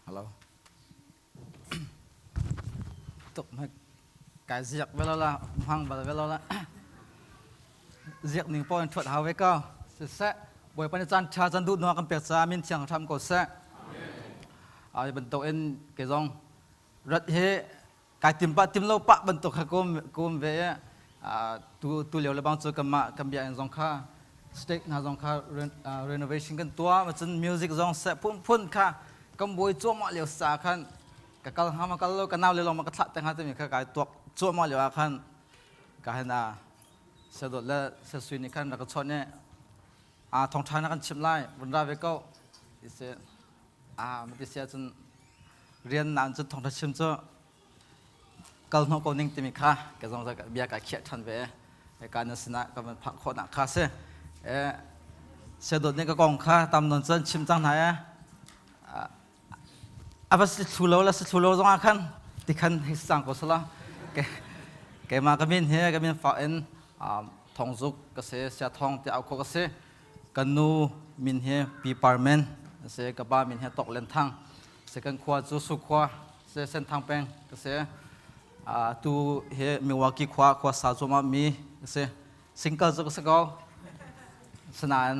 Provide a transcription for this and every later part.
Hello. Tuk hmek kai ziak velo la hmang bal velo la ziak ning pawl in thuat hau ve ko siseh Bawipa nih caan ṭha caan duh nuam kan pek caah min thiang hram ko seh. Ai bantuk in ke zong rat hi kai tim pah tim lo pah bantuk kha kum kum ve i tu tu lio le bang cu kanmah kan biakinn zong kha state hna zong kha renovation kan tuah cun music zong seh phunphun kha kan buai cuahmah lio sa khan ka kal hnga ma kal lo ka nau le lawng ma ka thlah te hnga timi kha kai tuak cuahmah lio ah khan ka hen a sedot le sesui nih khan rak ka chawnh i a thawngṭha na kan chimh lai vun ra ve ko ti si a mati sia cun rian naan cun thawngṭha chim cu kal hnawh ko ning timi kha ka zong bia ka khiah ṭhan ve ka na sinah ka van phak khawh nak kha si sedot nih ka kong kha tam nawn cun chim cang hna e a va si thlu lo la si thlu lo zong ah khan ti khan hei sang ko sala ke keimah ka min he ka min fa in thongzuk ka se sia thong ti au kho ka si kan nu min he pi parmen se ka pa min he tok len thang se kan khua cu su khua se sen thang peng ka se tu he Milwaukee khua khua sa zuma mi ka se single cu ka si ko sinain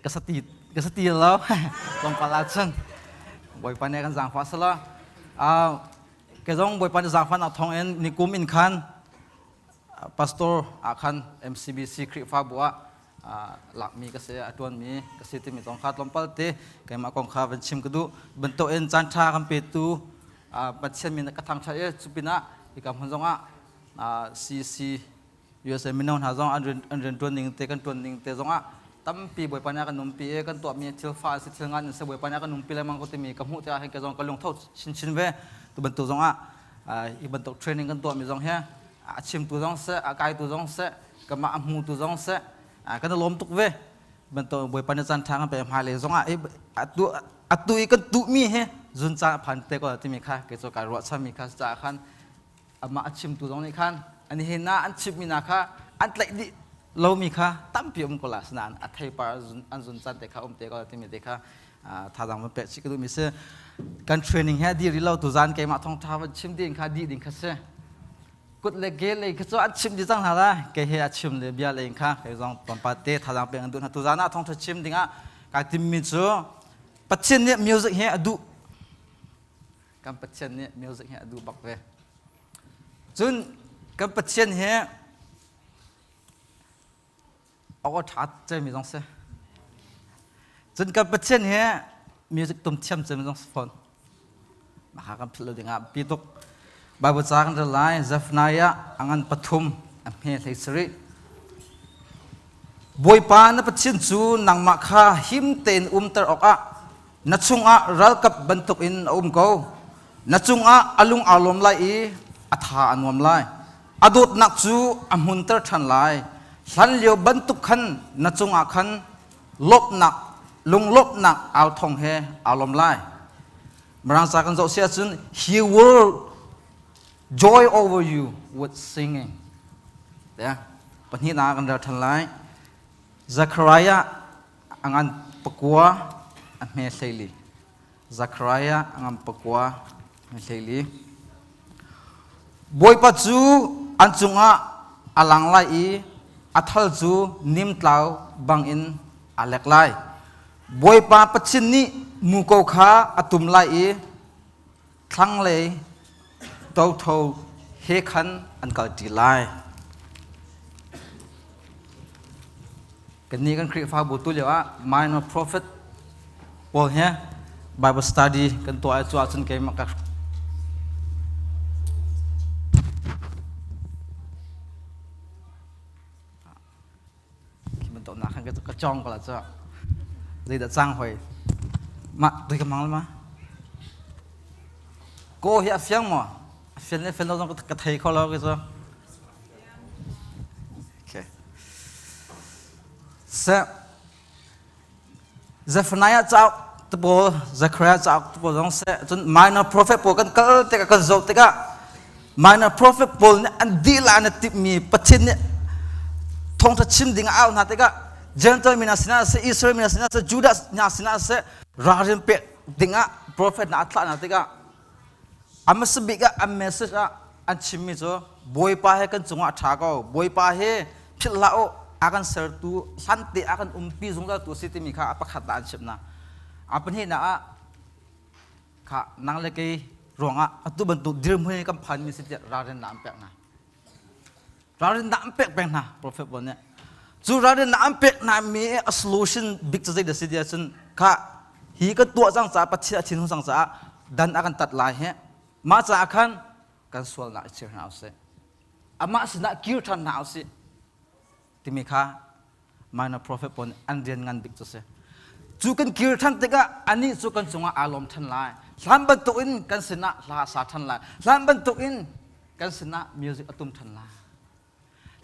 ka sati ka sati lo tlawmpal ahcun bawipa nih kan zaangfah sala ke zong bawipa nih zaangfahnak thawng in nikum in khan pastor ah khan MCBC Khrihfabu ah lakmi ka si a ṭuanmi ka si timi zong kha tlawmpal te keimah kong kha van chim ka duh bantuk in caan ṭha kan petu Pathian min ka thangṭhat i cu pinah hika hmun zongah CC USA mino hna zong an rian ṭuan ning te kan ṭuan ning te zongah tampi Bawipa nih a kan umpi i kan tuahmi thil fa si thil ngan si Bawipa nih a kan umpi lengmang ko timi ka hmuh tikah hin ka zong ka lungtho chinchin ve tu bantuk zongah hi bantuk training kan tuahmi zong hi a chimtu zong seh a kaitu zong seh kamah a hmutu zong seh kan i lawm tuk ve bantuk Bawipa nih caan ṭha kan pek hmailei zongah atu atu i kan tuhmi hi zun caan a phan te ko timi kha kei cu kai ruahchanmi kha caah khan amah a chimtu zong nih khan an hin ah an chimmi hna kha an tlaih dih lomi kha tampi um ko la asinain a theipar an zun caan te kha um te ko timi te kha thazaang van pek chih ka duhmi si kan training he di rih lo tuzan keimah thawngṭha van chim ding kha dih ding kha si kut le ge lei kha cu an chim dih cang hna la kei he a chim le bia lei kha kei zong tlawmpal te thazaang pek an duh hna tuzan ah thawngṭha chim dingah kai timmi cu Pathian nih music he a duh kan Pathian nih music hi a duh bak ve. Cun kan Pathian hi aw ṭha cemi zong si. Cun kan Pathian hi music tum thiam cemi zong si fawn. Maka kan philh lo dingah pi tuk. Bible ca kan rel lai Zephaniah a ngan pathum a hme hlei sarih. Bawipa na Pathian cu nangmah kha him tein umter awkah Na chungah ralkap bantukin a um ko. Na cungah a lung aa lawm lai i a tha a nuam lai. A dawtnak cu a hmunter ṭhan lai. Hlanlio bantuk khan na cungah khan lawmhnak, lunglawmhnak au thawng he aa lawm lai. Mirang ca kan zoh si ahcun he will joy over you with singing. Yeah. Pahnihnak kan rel ṭhan lai. Zechariah a ngan pakua a hme hleili Zechariah a ngan pakua hme hleili Bawipa cu an cungah a lang lai i a thal cu nimtlau bangin aa lek lai. Bawipa Pathian nih muko kha a tum lai i thlanglei totho he khan an kalṭi lai. Kannih kan Khrihfabu tu lio ah minor prophet pawl he Bible study kan tuah i cu ahcun keimah ka khi bantuk nak khan ka cawng ko la cu zeidah cang hoi mah tui ka mang ma ko hi a fiang maw a fian le fian lo zong ka thei kho lo ke cu okay se Zephaniah cauk te pawl Zechariah cauk te pawl zong se cun minor prophet pawl kan kal tikah kan zoh tikah minor prophet pawl nih an dihlah an timhmi Pathian nih thawngṭha chim ding a au hna tikah Gentile mi hna sinah seh Israel mi hna sinah seh Judah hna sinah seh ralrin pek dingah prophet na a thlah hna tikah a hmasa bik ah an message ah an chimmi cu Bawipa he kan cungah a ṭha ko Bawipa he philh hlah u a kan sertu hlante a kan umpi zungzal tu a si timi kha a pakhat ah an chimh hna. A pahnihnak ah kha nang le kei ruangah atu bantuk dirhmun in kan phanmi si tiah ralrinnak an pek hna. Ralrinnak an pek peng hna prophet pawl nih. Cu ralrinnak an pek hna mi a solution bik cu zei dah si tiah cun kha hi kan tuah cang caah Pathian a thinhung cang caah dan a kan tat lai hi mah caah khan kan sualnak i chir hna usih. Amah sinah kir ṭhan hna usih timi kha minor prophet pawl nih an rian ngan bik cu si. Cu kan kir ṭhan tikah anih cu kan cungah aa lawm ṭhan lai. Hlan bantukin kan sinah hla a sa ṭhan lai. Hlan bantukin kan sinah music a tum ṭhan lai.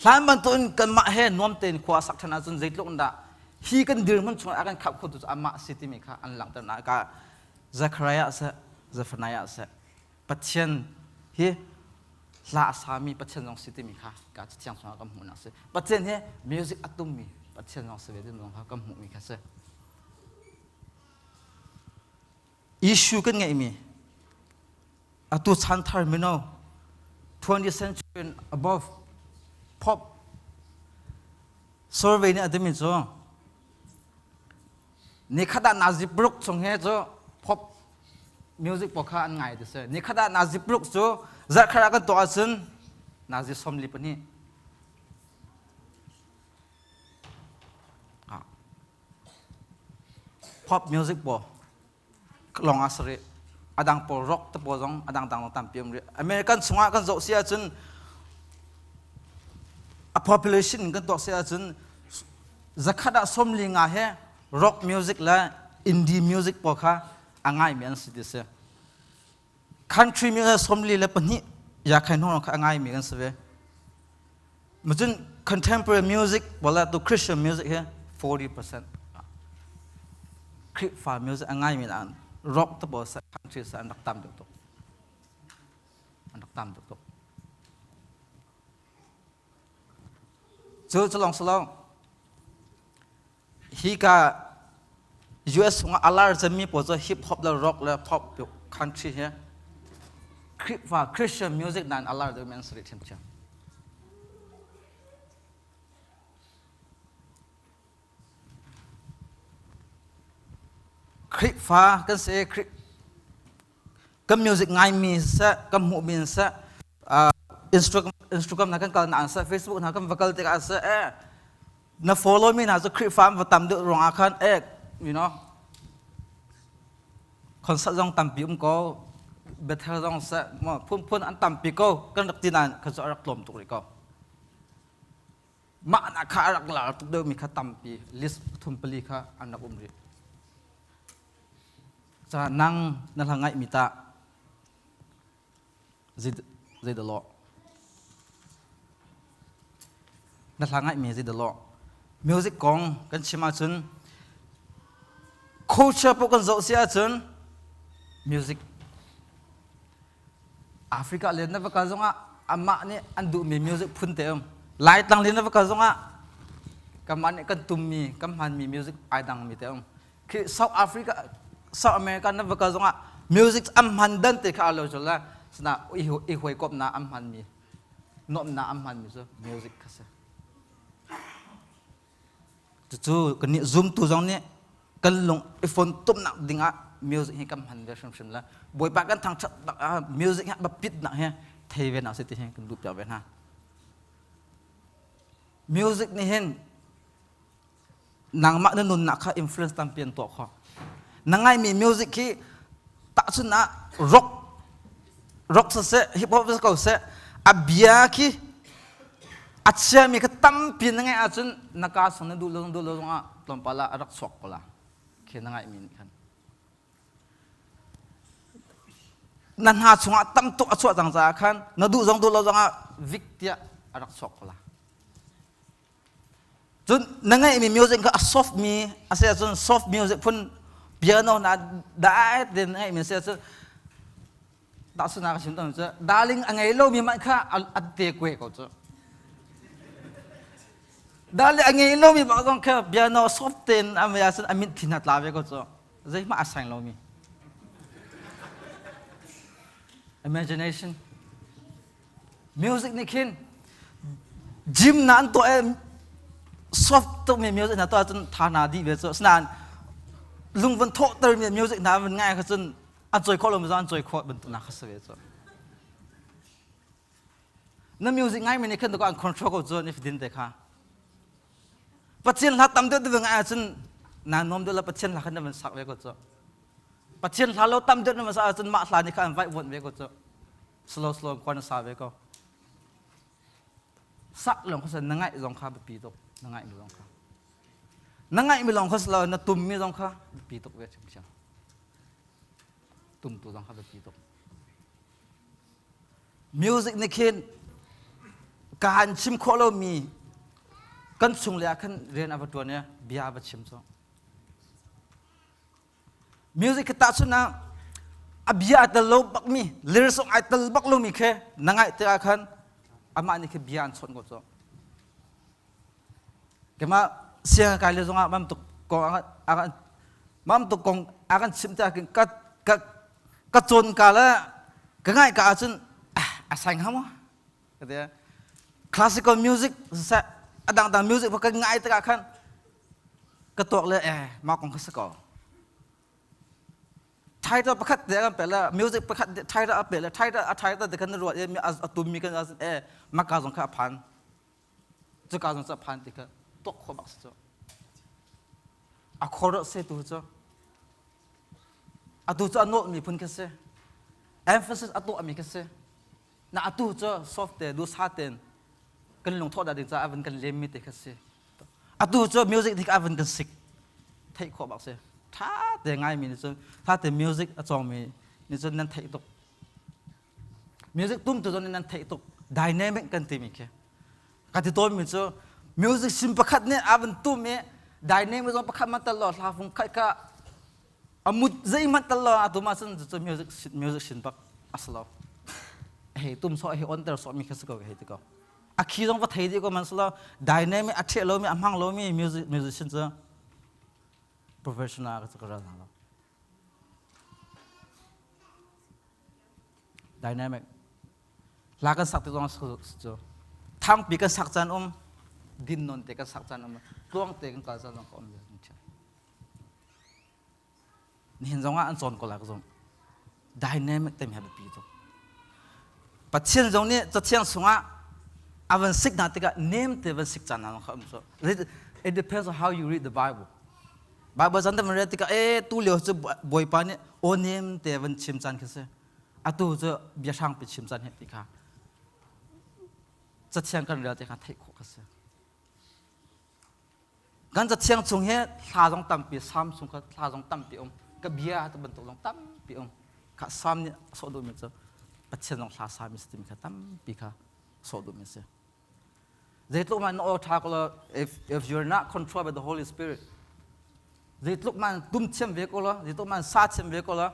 Hlan bantukin kanmah he nuam tein khua a sak ṭhan ahcun zeitluk in dah hi kan dirhmun chungah a kan khap khotu cu amah a si timi kha an langhter hna. Ka Zechariah seh, Zephaniah seh, Pathian hi hla a sami Pathian zong si timi kha ka cathiang chungah kan hmuhnak si. Pathian hi music a tummi Pathian zong si ve timi zong kha kan hmuhmi kha si. Issue kan ngeihmi atu chan thar mino 20th century and above pop survey nih a timi cu Nikhat ah Nazi Bruk chung he cu pop music pawl kha an ngai ti si. Nikhat ah Nazi Bruk cu zarhkhat ah kan tuah ahcun Nazi 42. Pop music pawl lawng ah si rih. A dang pawl rock te pawl zong a dangdang zong tampi um rih. American chungah kan zoh si ahcun a population kan tuak si ahcun zakhat ah 45 he rock music le indie music pawl kha a ngaimi an si ti si. Country music 42 ya khain hong kha a ngaimi kan si ve. Macun contemporary music wala tu Christian music hi 40% Khrihfa music a ngaimi an rock te pawl sa country sa an rak tam deuh tuk. An rak tam deuh tuk. Cu cu lawng si lo. Hi ka US chungah a lar cemmi pawl cu hip hop le rock le pop country hi Khrihfa Christian music nain a lar deuhmi an si rih ṭhiamṭhiam. Khrihfa kan si Khrih kan music ngaimi seh kan hmuhmi seh Instagram Instagram na kan kal na seh Facebook na kan va kal tikah seh eh na follow mi hna cu Khrihfa an va tam deuh ruangah khan eh you know concert zong tampi um ko Bethel zong seh phunphun an tampi ko kan rak ti nain kha cu a rak tlawm tuk rih ko mah na kha a rak lar tuk deuhmi kha tampi list thum pali kha an rak um rih Ca nang na hla ngaihmi tah zeidah lawh? Na hla ngaihmi zeidah lawh? Music kong kan chim ahcun culture paoh kan zoh si ahcun music Africa len na va kal zongah amah nih an duhmi music phun te um. Laitlang len na va kal zongah kanmah nih kan tummi kan hmanmi music ai dangmi te um. Khi South Africa South America na va kal zongah music an hman dan te kha alo cu la sana i huaikawpnak an hmanmi nuamhnak an hmanmi cu music kha si. Cucu kannih zumtu zong nih kan lung i fontomnak dingah music hi kan hman ve hrimhrim la. Bawipa kan thangṭhat nak ah music hi biapit nak hi thei ve na si ti hi kan duh piak ve hna. Music nih hin nangmah na nunnak kha influence tampi an tuah khawh. Na ngaimi music hi tahchun ah rock rock siseh hip hop ko seh a bia khi a chiami kha tampi na ngaih ahcun na kaa sung na duh lo duh lo zongah tlawmpal ah a rak chuak ko la khi na ngaihmi nih khan na hna chungah tam tuk a chuah cang caah khan na duh zong duh lo zongah vik tiah a rak chuak ko la Cun na ngeihmi music kha a soft mi a si ahcun soft music phun piano na dai tein na ngeihmi a si ahcun tahchunhnak ka chim tawn cu darling a ngei lomi mah kha a te kue ko cu. Darling a ngei lomi bak zong kha piano soft tein a mei ahcun a mit thin a tla ve ko cu. Zeihmah a sang lomi. Imagination. Music nih khin gym na an tuah i soft tukmi music hna tuah ahcun tha hna dih ve cu. Asinain lung van thawhtermi music hna van ngai ahcun an cawi khawh lomi zong an cawi khawh bantuk nak kha si ve cu. Na music ngaimi nih khan an control ko cu ni fatin te kha. Pathian hla tam deuh deuh ngai ahcun naa nuam deuh la Pathian hla khan na van sak ve ko cu. Pathian hla lo tam deuh na van sak ahcun mah hla nih khan an vaih vuanh ve ko cu. Slow slow in khua na sa ve ko. Sak lawng kha na ngaih zong kha biapi tuk. Na ngaih mi zong kha. Na ngaih mi lawng kha si lo na tum mi zong kha biapi tuk ve chim Tumtu zong kha biapi tuk. Music nih khin kaan chim khawh lomi kan chung le ah khan rian a va ṭuan i bia a va chim cu. Music khi tahchunh ah a bia ai tel lo bakmi lyrics zong ai tel bak lomi khi na ngaih tikah khan amah nih khi bia an chawnh ko cu. Keimah sianginn kai le zongah mam tuk kong a kan mam tuk kong a kan chimh tikah khin ka ka ka cawn ka le ka ngaih ka ahcun a sai hnga maw ka ti. Classical music siseh a dangdang music ka ngai tikah khan ka tuak le eh mah kong kha si ko. Title pakhat te kan pe le music pakhat title a pe le title a title te khan na ruat i a tummi kan eh maka zong kha a phan. Cuka zong cu a phan ti kha tuak khawh bak si cu. A khor se tu cu. Atu cu a nawlmi phun kha si. Emphasis a tuahmi kha si. Na atu cu soft te dusa ten kan lungthawh dah ding caah a van kan lemmi te kha si. Atu cu music dik a van kan sik. Theih khawh bak si. Tha te ngaimi nih cun tha te music a cawngmi nih cun nan theih tuk. Music tum tu zong nan theih tuk dynamic kan timi khi. Ka ti tawnmi cu music sim pakhat nih a van tum i dynamic zong pakhat man tal lo hla fung khat ka a mut zeihmanh tal lo a tum ahcun cu music music sin bak a si lo. Hei tum sawh hei on ter sawh mi kha si ko hei ti ko. A khi zong va thei dih ko man si lo dynamic a ṭheh lomi a hmang lomi music musician cu professional ka ral hna lo. Dynamic. Hla kan sak ti zong cu thangpi kan sak caan um, din non te kan sak caan um, tluang te kan kal caan zong ka um ve. Nihin zong ah an cawn ko lai ka zong. Dynamic te mi ha biapi tuk. Pathian zong nih cathiang chungah a van sik hna tikah nem te van sik caan hna kha um so. It depends on how you read the Bible. Bible chan te van rel tikah e tu lio cu Bawipa nih aw nem te van chim caan khi si. Atu cu bia hrangpi chim caan he ti kha cathiang kan rel ti kha theih khawh kha si. Kan cathiang chung hi thla zong tampi Salm chung kha thla zong tampi um ka bia te bantuk zong tampi um kha Salm nih sawh duhmi cu Pathian zong hla sami si timi kha tampi kha sawh duhmi si. Zeitluk man na aw ṭha ko law if you're not controlled by the Holy Spirit zeitluk man tum thiam ve ko law zeitluk man sa thiam ve ko law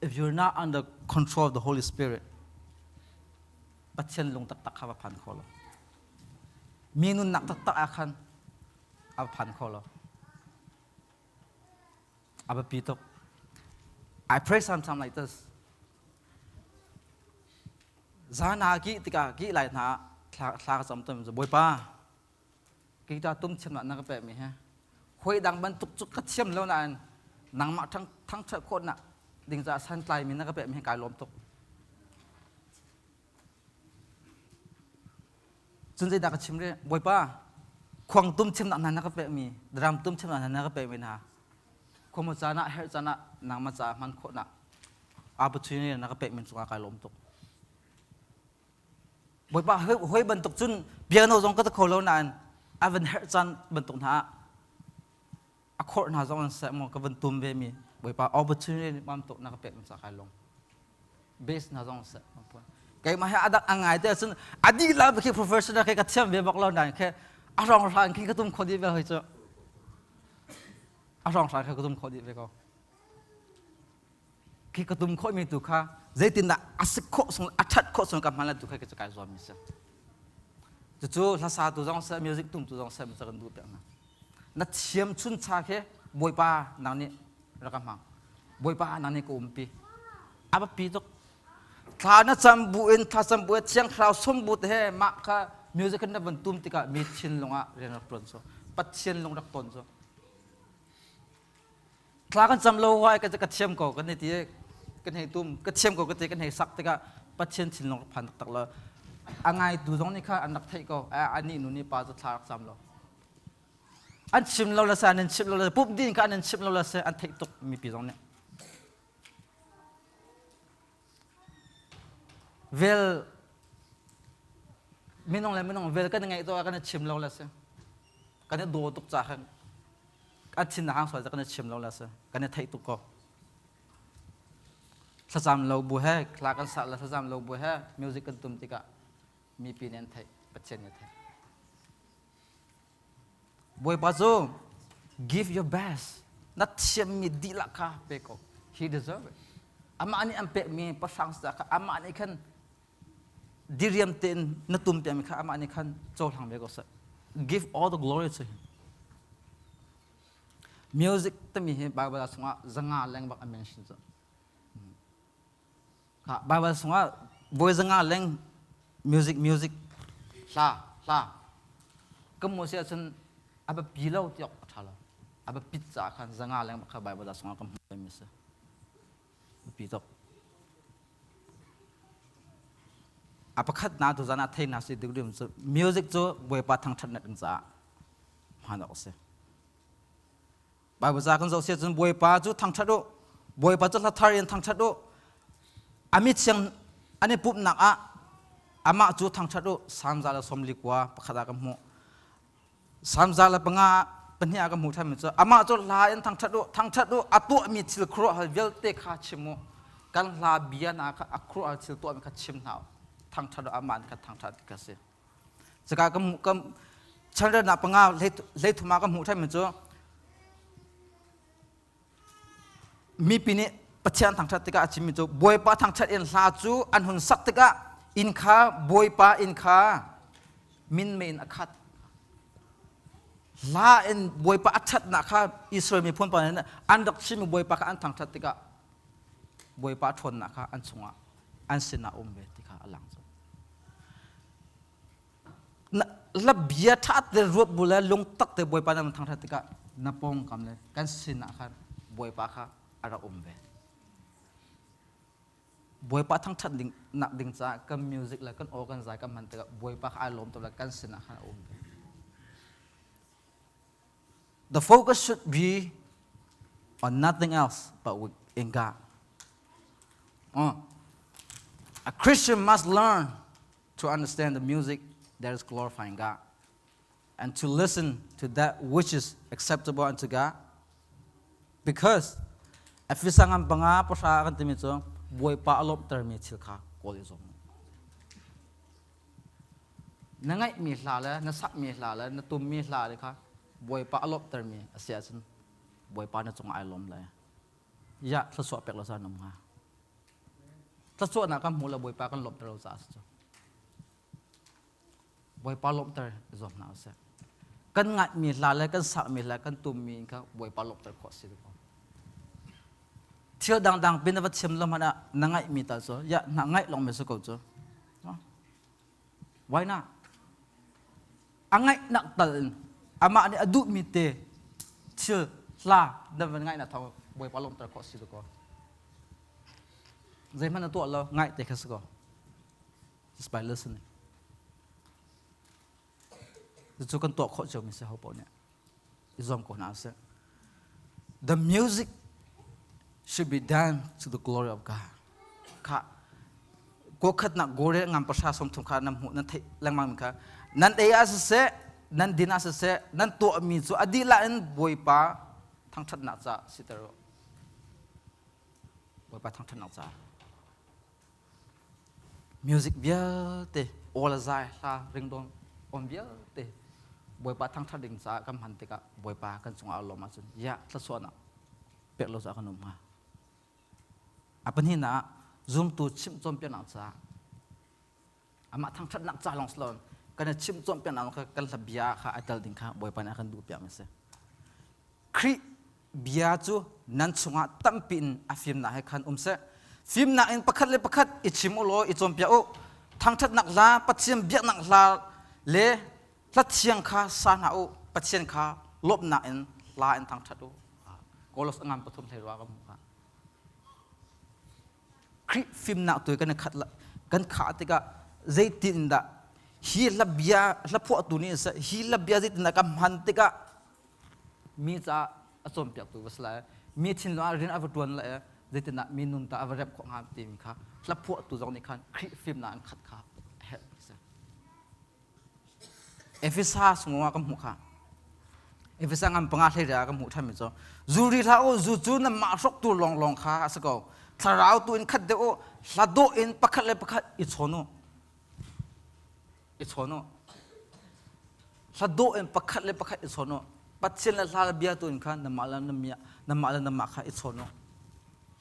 if you're not under control of the Holy Spirit Pathian lung taktak kha va phan kho lo mi nunnak taktak ah khan a va phan kho lo a biapi tuk I pray sometimes like this Zan ah kih tikah kih lai hna thla thla ka cam tawn Bawipa kei ta tum thiamnak na ka pekmi hi hawi dang bantuk cu ka thiam lo nain nangmah thang thangṭhat khawhnak ding caah santlaimi na ka pekmi hi kai lawm tuk. Cun zeidah ka chim rih? Bawipa khuang tum thiamnak hna na ka pekmi drum tum thiamnak hna na ka pekmi hna khuamu caan ah herh caan ah nangmah caah hman khawhnak opportunity na ka pekmi cungah kai lawm tuk. Bawipa hoi bantuk cun piano zong ka ta kho lo nain a van herh caan bantuk hna ah a khorh hna zong an seh maw ka van tum ve mi Bawipa opportunity mam tuk na ka pekmi ca kai lawm. Bass hna zong seh keimah he adak angai te cun adi la khi professional khi ka thiam ve bak lo nain khi a rong hran khi ka tum kho dih ve hoi cu a rong hran khi ka tum kho dih ve ko khi ka tum khawhmi tu kha zeitindah a si khawh sung a ṭhat khawh sung ka hman tu kha ka kai zuam mi si cucu hlasa tu zong seh music tum tu zong seh kan duh piak hna na thiam chun cha khi bawipa nang nih rak ka hmang bawipa nang nih ka umpi a biapi tuk. Thla na cam bu in thla cam bu thiang thlarau sum bu te he mah kha music na van tum tikah mi thinlung ah rian rak tuan cu Pathian lung rak ton cu thla kan cam lo wai ka ka thiam ko kan ti kan hei tum ka thiam ko ka ti kan hei sak tikah Pathian thinlung rak phan taktak lo a ngai tu zong nih kha an rak theih ko ani nu ni pa cu thla rak cam lo an chim lo la sa an chim lo la pup din kha an chim lo la se an theih tuk mipi zong nih Vel minung le minung vel kan ngeih to kan chim lo le si. Kan i daw tuk ca khan a thin a hang sual kan i chim lo le si. Kan i theih tuk ko. Thlacam lo bu he hla kan sa le thlacam lo bu he music kan tum tikah mipi nih an theih, Pathian nih a theih. Bawipa cu give your best na thiammi dihlak kha pe ko. He deserve it. Amah nih an pekmi pahrang sa kha amah nih khan diriam tein na tum piakmi kha amah nih khan cohlang ve ko seh. Give all the glory to him. Music timi hi Bible chungah zanga leng bak a mention cu. Baibal chungah voi zanga leng music music hla hla kan mu si ahcun a biapi lo ti awk a ṭha lo. A biapit caah khan zanga leng bak kha Baibal chungah kan hmuh mi a si. Biapi tuk. A pakhat na tu zan ah thei na si duk dim cu music cu Bawipa thangṭhatnak ding caah hman awk a si. Baibal ca kan zoh si ahcun Bawipa cu thangṭhat u, Bawipa cu hla thar in thangṭhat u. A mithiang an i pumhnak ah amah cu thangṭhat u. Salm 141 pakhat ah kan hmuh. Salm 105 pahnih ah kan hmuh ṭhanmi cu amah cu hla in thangṭhat u, thangṭhat u, a tuahmi thil khuaruahhar vialte kha chim u. Kan hla bia hna kha a khuaruahhar thil tuahmi kha chim hna u. Thangṭhat u, amah kha thangṭhat ti kha si. Caka kan kan chanrelnak panga hleithum ah kan hmuh ṭhanmi cu mipi nih Pathian thangṭhat tikah a chimmi cu Bawipa thangṭhat in hla cu an hun sak tikah inn kha Bawipa inn kha minmei in a khat. Hla in Bawipa a ṭhatnak kha Israel miphun pa nih an rak chimmi Bawipa kha an thangṭhat tikah Bawipa ṭhawnnak kha an chungah an sinah um ve ti kha a lang cu. La bia ṭha te ruat bu le lungtak te Bawipa na thangṭhat tikah na pawngkam le kan sinah khan Bawipa kha a rak um ve. Bawipa thangṭhat ding nak ding caah kan music le kan aw kan zai kan hman tikah Bawipa kha ai lawm tuk le kan sinah khan a um ve. The focus should be on nothing else but in God. A Christian must learn to understand the music that is glorifying God and to listen to that which is acceptable unto God. Because Efesa ngan panga pahra kan timi cu Bawipa a lawmhtermi thil kha kawl i zuam. Na ngaihmi hla le na sakmi hla le na tummi hla le kha Bawipa a lawmhtermi a si ahcun Bawipa na cungah ai lawm lai. Ya thluachuah pek lo sa nam hnga. Thluachuahnak kan hmu lo Bawipa kan lawmhter lo caah si cu. Bawipa lawmhter i zuam hna usih. Kan ngaihmi hla le kan sakmi hla kan tummi kha Bawipa lawmhter khawh si ko. Thil dangdang pin na va chim lo hmanh ah na ngaihmi tal cu ya na ngaih lawng mi si ko cu. Why not? A ngaihnak tal in amah nih a duhmi te thil hla na van ngaihnak thawng Bawipa lawmhter khawh si ko. Zeihmanh na tuah lo ngaih te kha si ko. Just by listening. Cucu kan tuah khawh ciomi si ho paoh nih i zuam ko hna usih. The music should be done to the glory of God. Kha kokhatnak gore ngam pasha som thum kha nan hmuh nan theih lengmang mi kha nan ei ah siseh nan din ah siseh nan tuahmi cu a dilah in Bawipa thangṭhatnak ca siter u. Bawipa thangṭhatnak ca. Music vialte aw le zai hla ringdawn on vialte Bawipa thangṭhat ding caah kan hman tikah Bawipa kan cungah a lawm ahcun ya thluachuahnak pek lo caah kan um hnga. A pahnihnak ah zumtu chimh cawnpiaknak caah amah thangṭhatnak ca lawng si loin kan i chimh cawnpiaknak kha kan hla bia kha a tel ding kha Bawipa nih a kan duh piakmi a si. Khrih bia cu nan chungah tampi in a fimnak he khan um seh. Fimnak in pakhat le pakhat i chim u law i cawnpiak u. Thangṭhatnak hla, Pathian biaknak hla le hla thiang kha sa hna u. Pathian kha lawmhnak in hla in thangṭhat u. Kolos a ngan pathum hlei rua ka hmuh kha. Khrih fimnak tu kan khat kan khah tikah zeitin dah hi hla bia hla phuahtu nih hi hla bia zeitin dah ka hman tikah mi caah a cawnpiaktu va si lai mi thinlung ah rian a va ṭuan lai zeitindah mi nun ta a va remh khawh hnga timi kha hla phuahtu zong nih khan Khrih fimnak an khat kha a herh si. Efesa sungah kan hmuh kha Efesa ngan panga hlei ah kan hmuh ṭhanmi cu zu ri hlah u zu cu nanmah hroktu lawnglawng kha a si ko thlarau tu in khat deuh u hla dawh in pakhat le pakhat i chawn u i chawn u hla dawh in pakhat le pakhat i chawn u Pathian le hla le bia tu in khan nanmah le nanmah le nanmah kha i chawn u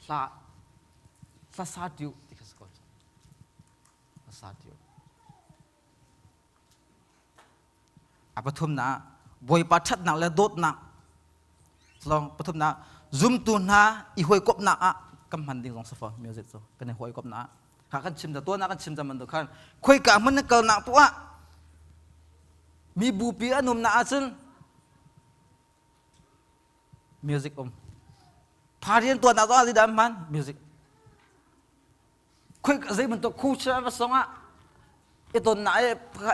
hla hla sa tiu ti kha si ko hla sa tiu A pathumnak Bawipa ṭhatnak le dawtnak lawng pathumnak zumtu hna i hawikomhnak ah kan hman ding zong si fawn music cu kan i hawikomhnak ah kha kan chim tuan ah kan chim cang bantuk khan khoika hmun na kalnak poah ah mi bupi an umnak ahcun music um pharian tuan ah zong ah hman music Khoi zei bantuk khucha va song ah i tonnak i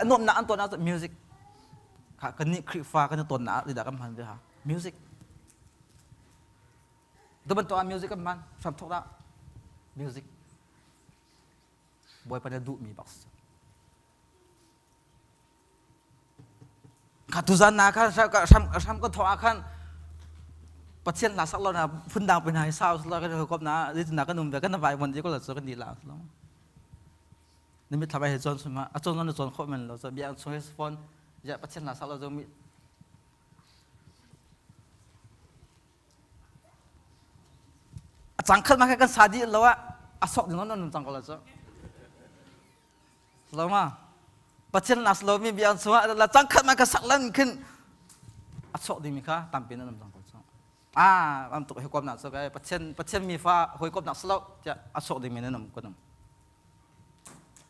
nuamnak an ton ah music kha kan nih Khrihfa kan i tonnak ah zeidah kan hman ve ha music tu bantuk ah music kan hman hram thok dah music Bawipa nih duhmi bak si Kha tuzan na khan hram ka thawh ah khan Pathian hla sak lo na phundang pe hna hi sau sala kan kop na zeitindah kan um ve kan vai mon di ko la cu kan di la lo na mit thlabai he chon suma a chon na chon kho men lo so biang chung he phone ya Pathian hla sak lo zo mi a cang khat ma kha kan sa di lo ah a sok ding non nun cang ko la cu Lo ma? Pathian nas lomi bia chungah la cangkhat ma ka sak lan khin a chawh dingmi kha tampi nan um cang ko cu. Ah, am tuk hawikom nak cu kai Pathian Pathian mi fa hawikom nak silo tiah a chawh dingmi nan um kan um.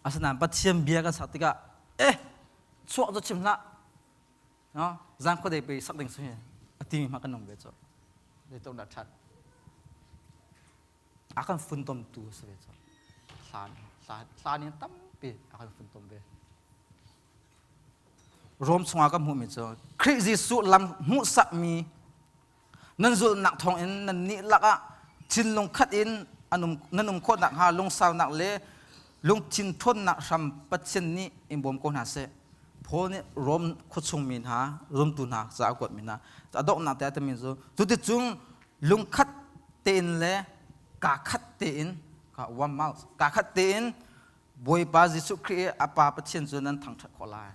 Asinain Pathian bia kan sak tikah eh chuah cu chim hlah. No, zang khuadei pe sak ding su hi a timi ma kan um ve cu. Zeitluk dah ṭhat. A kan funtomtu a si ve cu. Hlan hlan in tampi a kan funtom ve. Rom chungah kan hmuhmi cu Khrih Jesuh lam hmuhsakmi nan zulhnak thawngin nan nih lakah thinlung khat in nan um khawh nakhnga lungsaunak le lungthin ṭhawnnak hram Pathian nih in bawm ko hna seh. Paul nih Rom khuachung mi hna, zumtu hna ca a kuatmi hna a donghnak te a timi cu cuticun lungkhat tein le kaa khat tein ka one mouth kaa khat tein Bawipa Jesuh Khrih i a Pa Pathian cu nan thangṭhat khawh lai.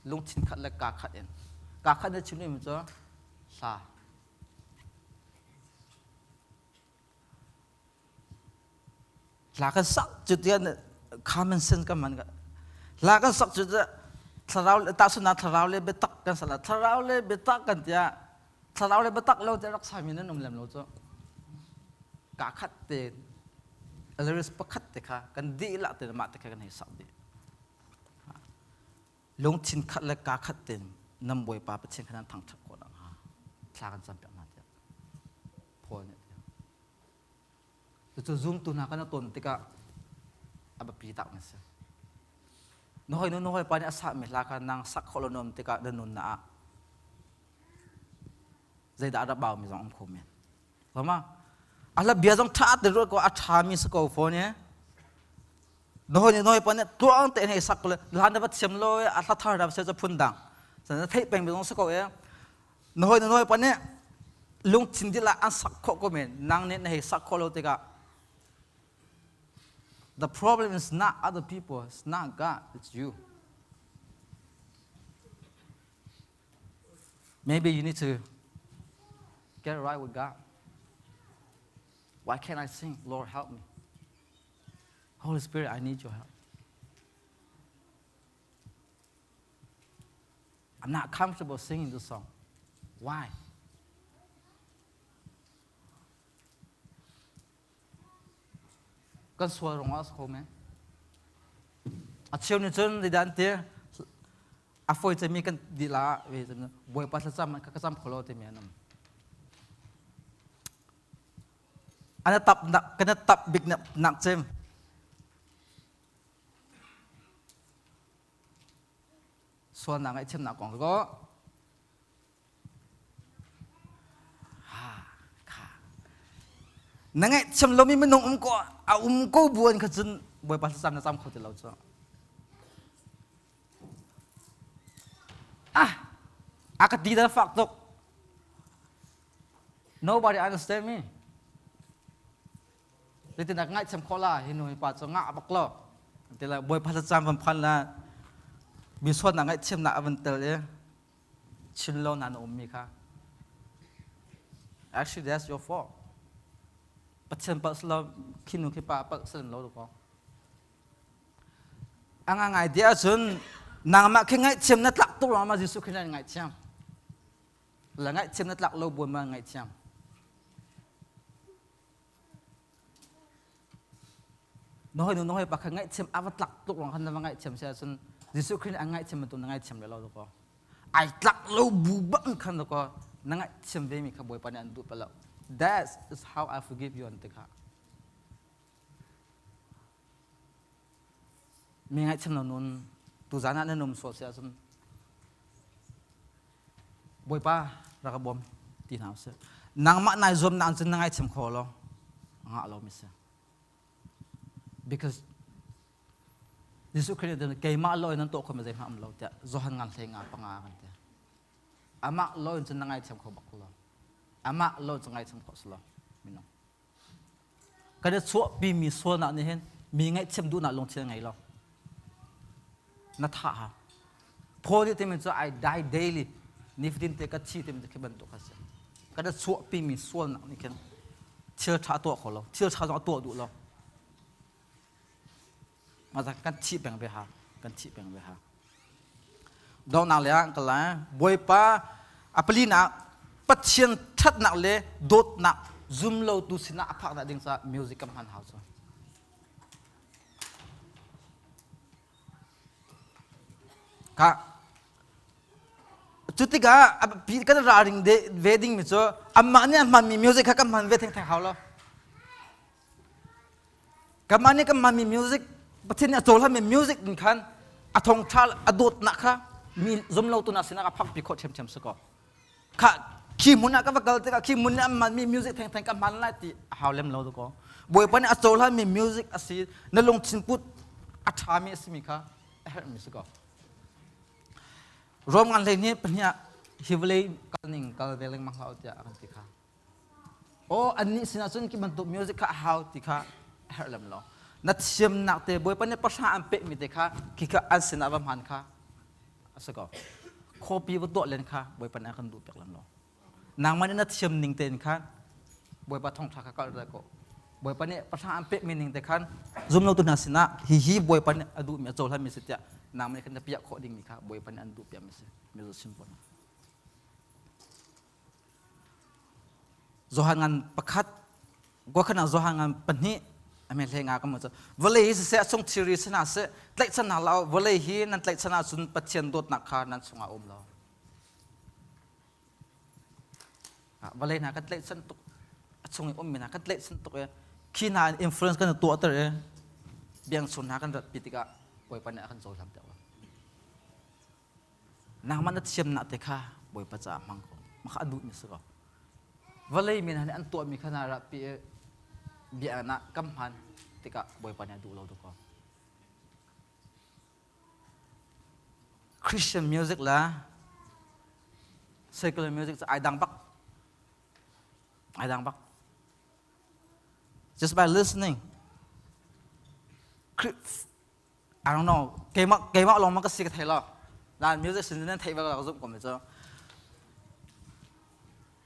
Lungthin khat le kaa khat in. Kaa khat na chim mi cu hla. Hla kan sak cu tiah common sense kan hman. Hla kan sak cu thlarau le tahchunhnak thlarau le biatak kan sak la thlarau le biatak kan tiah thlarau le biatak lo tiah rak sami nan um lem lo cu. Kaa khat te lyrics pakhat te kha kan dihlak te mah te kha kan hei sak dih. Lungthin khat le kaa khat tein nan Bawipa Pathian kha nan thangṭhat khawh nakhnga thla kan campiak hna tiah Paul nih a ti. Cucu zumtu hna kan ton tikah a biapi tak mi si. Na hawi nu na hawi pa nih a sahmi hla kha nang sak khawh lo na um tikah na nunnak ah zeidah a rak baumi zong um kho men. Lama a hla bia zong ṭha te ruat ko a ṭhami si ko fawn e. Na hawi na hawi pa nih tuang tein hei sak le hlan na va thiam lo e a hla thar ram se cu phun dang. Na theih peng mi zong si ko e. Na hawi na hawi pa nih lungthin dil ah an sak khawh ko men nang nih na hei sak khawh lo tikah the problem is not other people it's not God it's you maybe you need to get right with God why can't I sing Lord help me Holy Spirit I need your help I'm not comfortable singing this song. Why? Kan sual ruangah a si kho men. A cheu nih cun zeidah an ti? A fawi cemmi kan dih la ve Bawipa thlacam ka cam kho lo timi an um. An tap nak kan tap bik nak cem. Sualnak ngaihthiamnak kong ko. Na ngaihthiam lomi minung um ko a um ko buan kha cun Bawipa thlacam na cam kho ti lo cu. Ah, a ka ti dah fak tuk. Nobody understand me. Zeitin dah ka ngaihthiam khawh la hi nu hi pa cu ngah bak lo. Ti la Bawipa thlacam van phan la mi sualnak ngaihthiamnak a van tel i chim lo na na ummi kha. Actually that's your fault. Pathian palh silo khi nu khi pa palh salim lo ko. A nga ngai ti ahcun nangmah khi ngaihthiam na tlak tuk ruangah Jesuh Khrist nih ngaihthiam. La ngaihthiam na tlak lo buan ma ngaihthiam. Na hoi nu na hoi pa kha ngaihthiam a va tlak tuk ruang khan na va ngaihthiam si ahcun Jesuh Khrist nih a ngaihthiam bantuk na ngaihthiam le lo ko. Ai tlak lo bu bang khan ko na ngaihthiam ve mi kha Bawipa nih an duh pa lo. That is how I forgive you an ti kha. Mi ngaihthiam lo nun tuzan ah nan um sual si ahcun Bawipa rak ka bawm ti hna usih. Nangmah nai zuamnak cun na ngaithiam kho lo. Ngah lo mi si. Because Jesuh Khrist nih keimah lo in nan tuah kho mi zeihmanh um lo tiah Johan ngan hlei nga panga kan ti. Amah lo in cun na ngaithiam kho bak lo. Amah lo cun ngaithiam kho si lo minung. Kan i chuahpi mi sualnak nih hin mi ngaihthiam duhnak lungthin a ngei lo. Na thah hau. Paul nih timi cu I die daily. Nifatin te ka thi timi khi bantuk a si. Kan i chuahpi mi sualnak nih khin thil ṭha a tuah kho lo. Thil ṭha zong a tuah duh lo. Mah kan thih peng ve ha. Kan thih peng ve ha. Donghnak le ah ka la Bawipa a palinak Pathian ṭhatnak le dawtnak zumlotu sinah a phaknak ding caah music ka hman hau cu. Ka cu tikah kan ralring ve dingmi cu amah nih a hmanmi music kha kan hman ve thengtheng hau lo. Kanmah nih kan hmanmi music Pathian nih a cohlanmi music in khan a thawngṭha a dawtnak kha mi zumlotu hna sinah a phakpi khawh ṭhiamṭhiam si ko. Kha khi hmun ah ka va kal tikah khi hmun nih an hmanmi music thengtheng ka hman lai ti a hau lem lo ko. Bawipa nih a cohlanmi music a si na lungthin put a ṭhami a simi kha a herhmi si ko. Rom ngan hlei nih pahnih ah hi vawlei kal ning kal ve lengmang hlah u tiah a kan ti kha. Aw annih sinah cun khi bantuk music kha a hau ti kha a herh lem lo. Na thiamnak te Bawipa nih pahra an pekmi te kha khikha an sinah va hman kha a si ko. Copy va tuah len kha Bawipa nih a kan duh piak lem lo. Nangmah nih na thiam ning tein khan Bawipa thawngṭha kha kalh ko. Bawipa nih pahra an pekmi ning te khan zumlotu hna sinah hihi Bawipa nih a duhmi a cohlanmi si tiah nangmah nih khan na piah khawh dingmi kha Bawipa nih an duh piakmi si. Mizo sim pon. Johan ngan pakhat guakhan ah Johan ngan pahnih ame hle nga ka mu cu vawlei hi siseh a chung thilri si hna seh tlaihchan hna lo vawlei hi nan tlaihchan ahcun Pathian dawtnak kha nan chungah a um lo vawlei hna kan tlaihchan tuk a chung i ummi hna kan tlaihchan tuk i khi hna in influence kan tuahter i biangchun hna kan ratpi tikah Bawipa nih a kan cohlang deuh lo Nangmah na thiamnak te kha Bawipa caah hmang ko. Mah kha a duhmi si ko. Vawlei mi hna nih an tuahmi kha na rahpi i bia ah kam hman tikah Bawipa nih a duh lo tuk ko. Christian music le secular music cu ai dang bak. Ai dang bak. Just by listening. I don't know. Keimah keimah lawng ma ka si ka thei lo. Nan music sin nan theih bal ka zumh ko mi cu.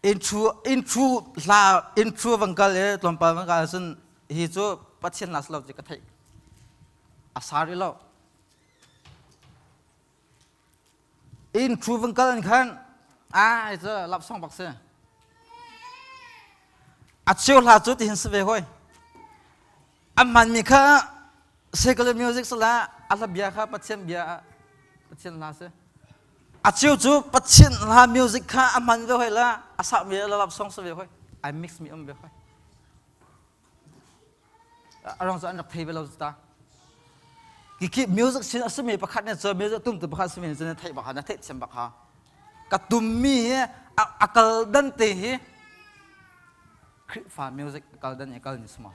Intro intro hla intro van kal i tlawmpal van kal cun hi cu Pathian la lo ti ka theih. A sa rih lo. Intro van kal in khan ai cu love song bak si. A cheu hla cu tihin si ve hoi. A hmanmi kha secular music sala a hla bia kha Pathian bia Pathian hla si. A cheu cu Pathian hla music kha a hman ve hoi la a sak mi la love song sa ve hoi. I mix mi um ve hoi. A rong cu an rak thei ve lo ta. Kiki music sin a simi pakhat ne cu music tum tu pakhat simi cu na theih bak ha na theih thiam bak ha. Ka tum mi hi a kal dan te hi Khrihfa music a kal dan i kal ni sma.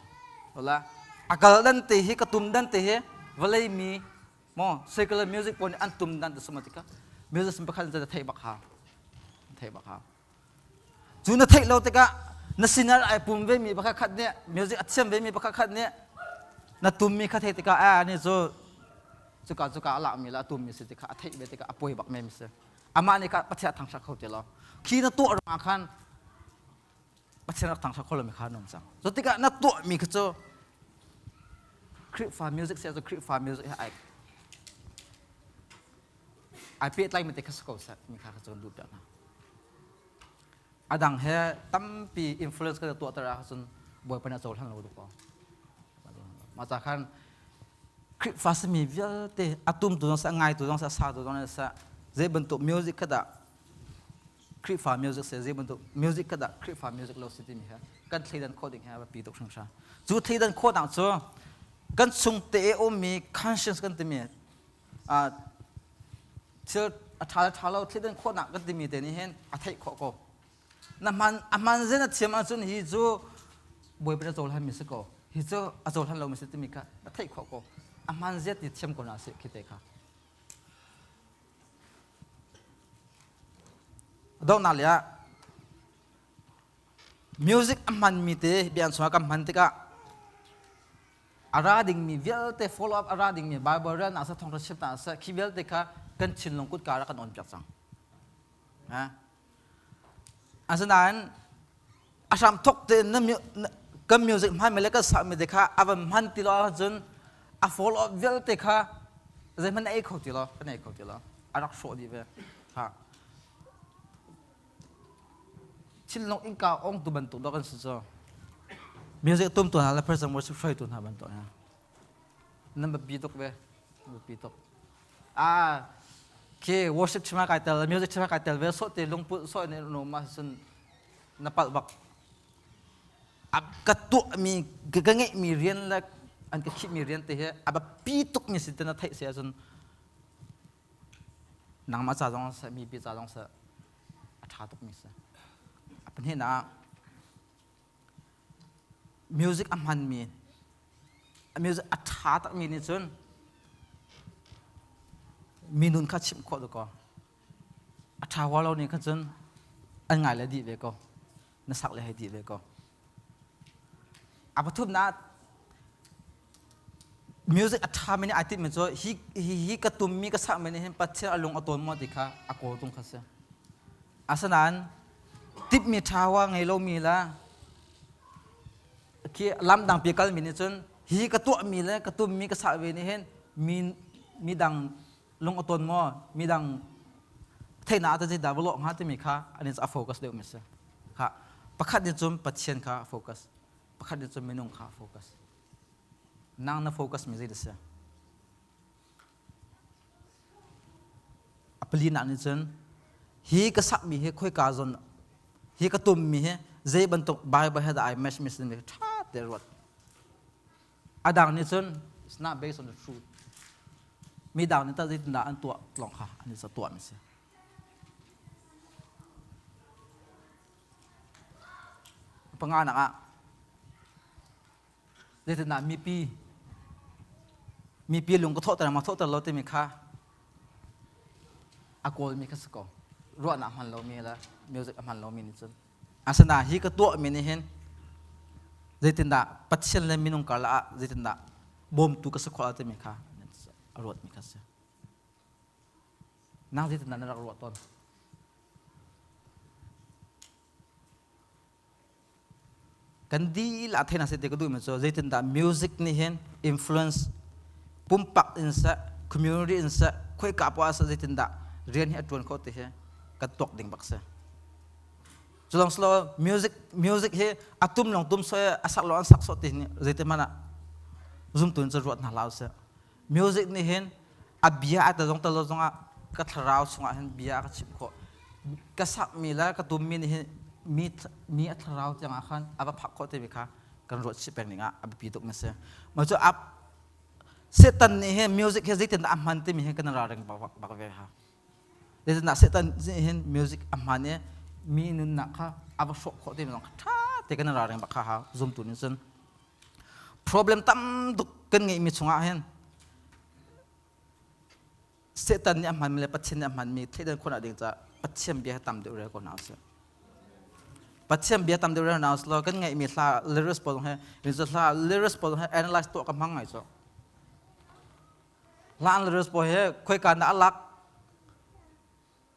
Wala a kal dan te hi ka tum dan te hi vawlei mi mo secular music pawl nih an tum dan te suma tika music sin pakhat in theih bak ha. Theih bak ha. Cu na theih lo tikah na sinah ai pum ve mi pakhat khat nih music a thiam ve mi pakhat khat nih na tum mi kha theih tikah a ni cu cuka cuka a lak mi la tum mi si tikha a theih ve tikah a poi bak me mi si. Amah nih ka Pathian thangṭhat kho ti lo. Khi na tuah ruangah khan Pathian rak thangṭhat kho lomi kha an um cang. Cu tikah na tuahmi kha cu Khrihfa music si cu Khrihfa music he ai ai pehtlaimi te kha si ko seh mi kha ka cun duh piak hna. A dang he tampi influence ka tuahter ahcun Bawipa nih a cohlan lo duk ko. Mah ca khan Khrihfa simi vialte a tumtu zong seh, a ngaitu zong seh, a satu zong seh, zei bantuk music kha dah Khrihfa music se zei bantuk music kha dah Khrihfa music lo si timi he kan thleidan khawh ding he a biapi tuk hringhran. Cu thleidan khawhnak cu kan chung te i ummi conscience kan timi thil a ṭha le ṭha lo thleidan khawhnak kan timi te nih hin a theih khawh ko. Na hman a hman zen a thiam ahcun hi cu Bawipa na cohlan mi si ko. Hi cu a cohlan lo mi si timi kha a theih khawh ko. A hman ziat ti thiam ko na si khi te kha. Donghnak lei ah music a hmanmi te bian chungah kan hman tikah a ra dingmi vialte follow up a ra dingmi Bible relnak seh thawngṭha chimnak seh khi vialte kha kan thinlung kutka rak kan on piak cang. Asinain a hram thok tein na kan music hmanmi le kan sakmi te kha a van hman ti lo ahcun a follow up vialte kha zeihmanh na ei kho ti lo kan ei kho ti lo a rak hrawh dih ve ha thinlung innka ong tu bantuk dawh kan si cu music tum tu hna le person worship hruaitu hna bantuk hna nan biapi tuk ve biapi tuk ah khi worship chima kai tel music chima kai tel ve so te lungput so ne no ma sun na palh bak ka tuahmi ka ngeihmi rian le an ka khihmi rian te hi a biapi tukmi si te na theih si ahcun nangmah ca zong seh mipi ca zong seh a ṭha tukmi si. A pahnihnak ah music a hmanmi music a ṭha takmi nih cun mi nun kha chimh khawh dakaw. A ṭha hua lo nih khan cun an ngai le dih ve ko. Na sak le hei dih ve ko. A pathumnak music a ṭhami nih ai timhmi cu hi hi hi ka tummi ka sakmi nih hin Pathian a lung a tawn maw ti kha a kawltung kha si. Asinain timhmi ṭha hua ngei lomi le khi lam dangpi kalmi nih cun hi ka tuahmi le ka tummi ka sah ve nih hin mi midang lung a tawn maw midang theihnak ah zeidah va lawh hnga timi kha an a focus deuhmi si. Kha pakhat nih cun Pathian kha a focus pakhat nih cun minung kha a focus. Nang na focus mi zei dah si? A palinak nih cun hi ka sakmi hi khoika zawn hi ka tummi hi zei bantuk Bible he dah ai match mi si ṭha te ruat. A dang nih cun it's not based on the truth. Mi dang nih tah zeitindah an tuah lawng kha an i tuah mi si. Panganak ah zeitindah mipi mipi lung ka thawhter ma thawhter lo timi kha a kawlmi kha si ko ruahnak hman lomi le music a hman lomi nih cun asinain hi ka tuahmi nih hin zeitindah Pathian le minung karlak ah zeitindah bawmtu ka si khawh timi kha a ruatmi kha si nang zeitindah na rak ruah tawn Kan dilah theihnak si ti ka duhmi cu zeitindah music nih hin influence pumpak in seh, community in seh, khoika poah seh zeitindah rian hi a ṭuan khawh ti hi kan tuak ding bak si. Cu lawng silo music music hi a tum lawng tum soi a sak lawng an sak sawh ti hi zeitin hmanh ah Zumtu in cu ruat hna hlah usih. Music nih hin a bia a tel zong tel lo zongah ka thlarau chungah hin bia a ka chimh khawh. Ka sakmi le ka tummi nih hin mi mi a thlarau tiangah khan a va phak khawh timi kha kan ruat chih peng ding ah a biapi tuk mi a si. Mah cu Satan nih hin music hi zeitin dah a hman timi hi kan ralring bak bak ve ha. Zeitindah Satan nih hin music a hman i mi nunnak kha a va hrawh khawh timi zong kha ṭha te kan ralring bak kha hau zumtu nih cun. Problem tam tuk kan ngeihmi chungah hin Satan nih a hmanmi le Pathian nih a hmanmi thleidan khawhnak ding caah Pathian bia tam deuh rel ko hna usih. Pathian bia tam deuh rel hna usih law kan ngeihmi hla lyrics pawl he hla lyrics pawl he analyze tuah ka hmang ngai cu. Hla lyrics pawl he khoika na alak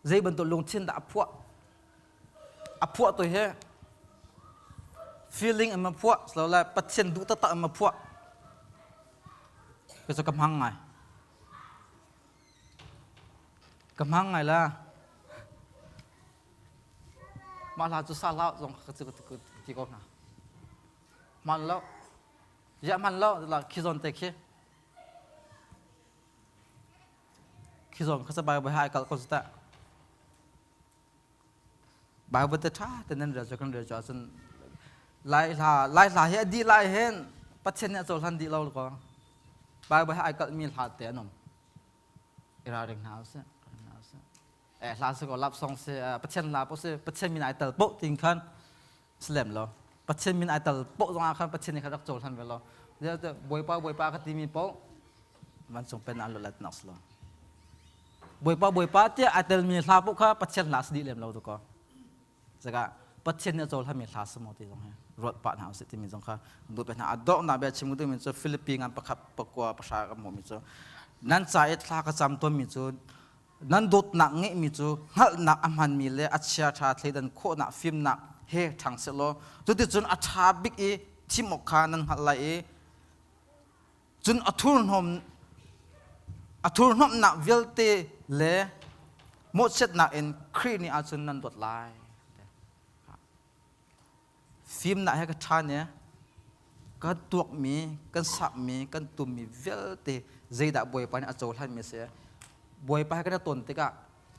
zei bantuk lungthin dah a phuah a phuah tu hi feeling in ma phuah silole Pathian duh taktak in ma phuah ka cu ka hmang ngai ka hmang ngai la mah hla cu sa hlah zong ka cu ti ko hna hman lo ya hman lo la khi zawn te khi Khi zawn kha Bible hai kal ko ta. Bible te tha te nan rel cu kan rel cu ahcun lai hla lai hla hi a dih lai hin Pathian nih a cohlan dih lo ko. Bible he ai kalhmi hla te an um. I ralring hna usih. Eh hla si ko love song si Pathian hla po si Pathian min ai tel poh tin khan si lem lo. Pathian min ai tel poh zongah khan Pathian nih khan rak cohlan ve lo. Bawipa Bawipa ka timi poh vancung pen an luat nak si lo. Bawipa Bawipa tiah ai telmi hla poh kha Pathian hla si dih lem lo tu ko. Zaka Pathian nih a cohlanmi hla si maw ti zong hi ruat pah hna usih timi zong kha duh pe hna. A donghnak bia chim duhmi cu Philippi ngan pakhat pakua pahra ka hmuhmi cu nan ca i thla ka cam tawnmi cu nan dawtnak ngeihmi cu hngalhnak a hmanmi le a chiaṭha thleidan khawhnak fimnak he ṭhang sehlaw cuticun a ṭha bik i thim awk kha nan hngalh lai i cun a thurhnawm a thurhnawmhnak vialte le mawhchiatnak in Khrih nih ahcun nan dawt lai. Fimnak he ka ṭha ne kan tuakmi kan sakmi kan tummi vialte zeidah Bawipa nih a cohlanmi a si. Bawipa he kan i ton tikah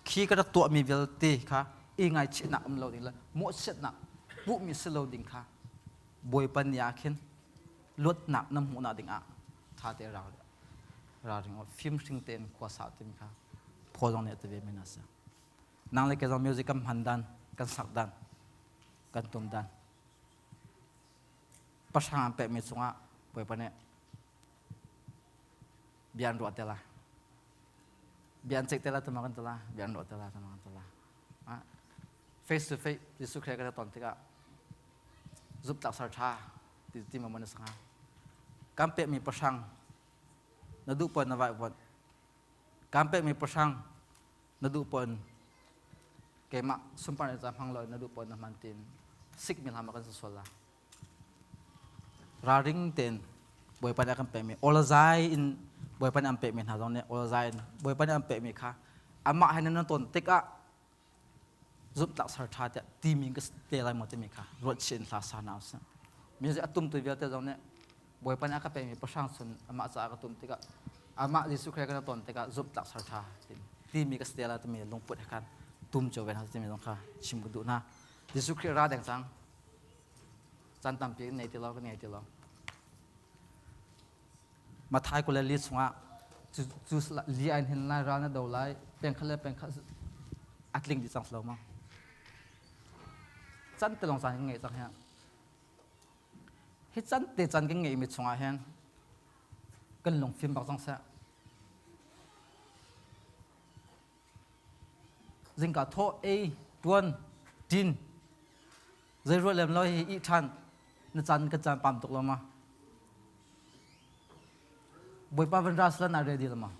khi kan rak tuahmi vialte kha i ngaichihnak um lo ding le mawhchiatnak puhmi si lo ding kha Bawipa ni ah khin luatnak na hmuhnak dingah ṭha te ral ralring aw fimhring tein khua sa timi kha phaw zong nih a ti ve men a si. Nang le ke zong music kan hman dan, kan sak dan, kan tum dan. Pahrang an pekmi cungah Bawipa nih bia an ruah te lai. Bia an ceih te lai tama kan ti lai, bia an ruah te lai tama kan ti lai. Face to face Jesuh Christ kan ton tikah zumhtlak sar ṭha ti ti ma na sanga kan pekmi pahrang na duh pon na vai pon kan pekmi pahrang na duh pon keimah sunpar ca hmang lo na duh pon na hman tin sik mi hlam kan sual la ralring ten bawipa nih a kan pekmi olazai in bawipa nih an pekmi hna zong nih olazai in bawipa nih an pekmi kha amah he nan ton tikah zumhtlak sar ṭha tiah timi ka te lai maw timi kha ruat chih in hla sa hna usih. Music a tumtu vialte zong nih Bawipa nih a ka pekmi pahrang sun amah caah ka tum tikah amah Jesuh Christ kan ton tikah zumhtlak sar ṭha timi ka te lai timi lungput he khan tum cio ve hna timi zong kha chim ka duh hna. Jesuh Khrih ra deng cang. Caan tampi kan ngei ti lo kan ngei ti lo. Mathai 24 chungah cu li ain hin lai ral na do lai pengkhat le pengkhat a tling dih cang lo ma can te lawng caan kan ngei cang hi hi can te can kan ngeih mi chungah hin kan lungfim bak cang seh zingka thawh ei tuan tin zei ruah lem lo hi ih ṭhan na caan kan caan pam tuk lo ma Bawipa van ras la na ready la ma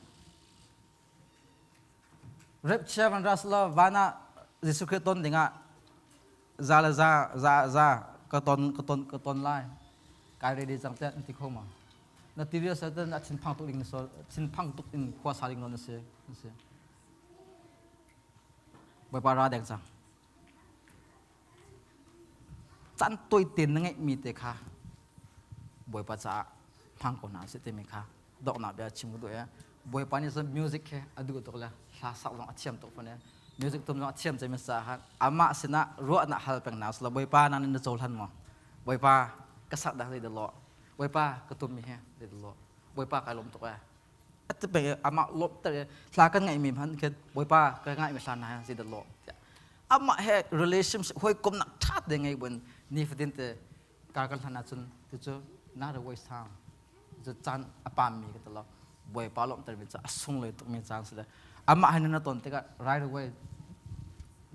rep chia van ras la van ah Jesuh Christ ton dingah za le za za za ka ton ka ton ka ton lai kai ready cang te ti kho ma na ti ria sa tan a thinphang tuk ding na so thinphang tuk in khua sa ding na si na si Bawipa ra deng cang Caan tawite na ngeihmi te kha Bawipa caah Hmang ko hna sih timi kha donghnak bia chim ka duh i Bawipa nih cun music he a duh tuk le hla sak zong a thiam tuk fawn i music tum zong a thiam cemi caah khan amah sinah ruahnak hal peng hna usih Bawipa nang nih na cohlan maw? Bawipa ka sak dah zei dah lawh? Bawipa ka tummi hi zei dah lawh? Bawipa kai lawm tuk ee. A ti peng i amah lawmhter i hla kan ngaihmi hmanh khin Bawipa ka ngaihmi hla hna hi zei dah lawh tiah amah he relationship hawikomnak ṭha te ngei buin nifatin te kar kan hlan ahcun cucu not a waste time cu caan a pammi ka ti lo. Bawipa lawmhtermi cu a sunglawi tukmi caan si le amah he na ton tikah right away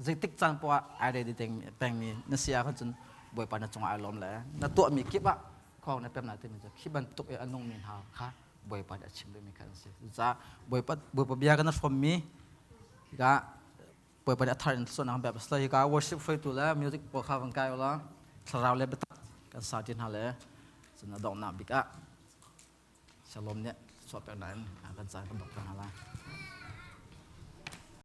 zeitik caan poah ai ready pengmi na si ahcun cun Bawipa na cungah ai lawm le na tuahmi kip ah khong na pem lai timi cu khi bantuk i a nungmi hna kha Bawipa nih a chim duhmi kha an si. Cucaah Bawipa Bawipa bia kan hrawmmi hika Bawipa nih a thar in suahnak bia pasal hika worship hruaitu le music pawl kha van kai ula thlarau le biatak kan sa ti hna le cun a donghnak bik ah Shalom nih chuahpek nain kan caan kan dok hna lai.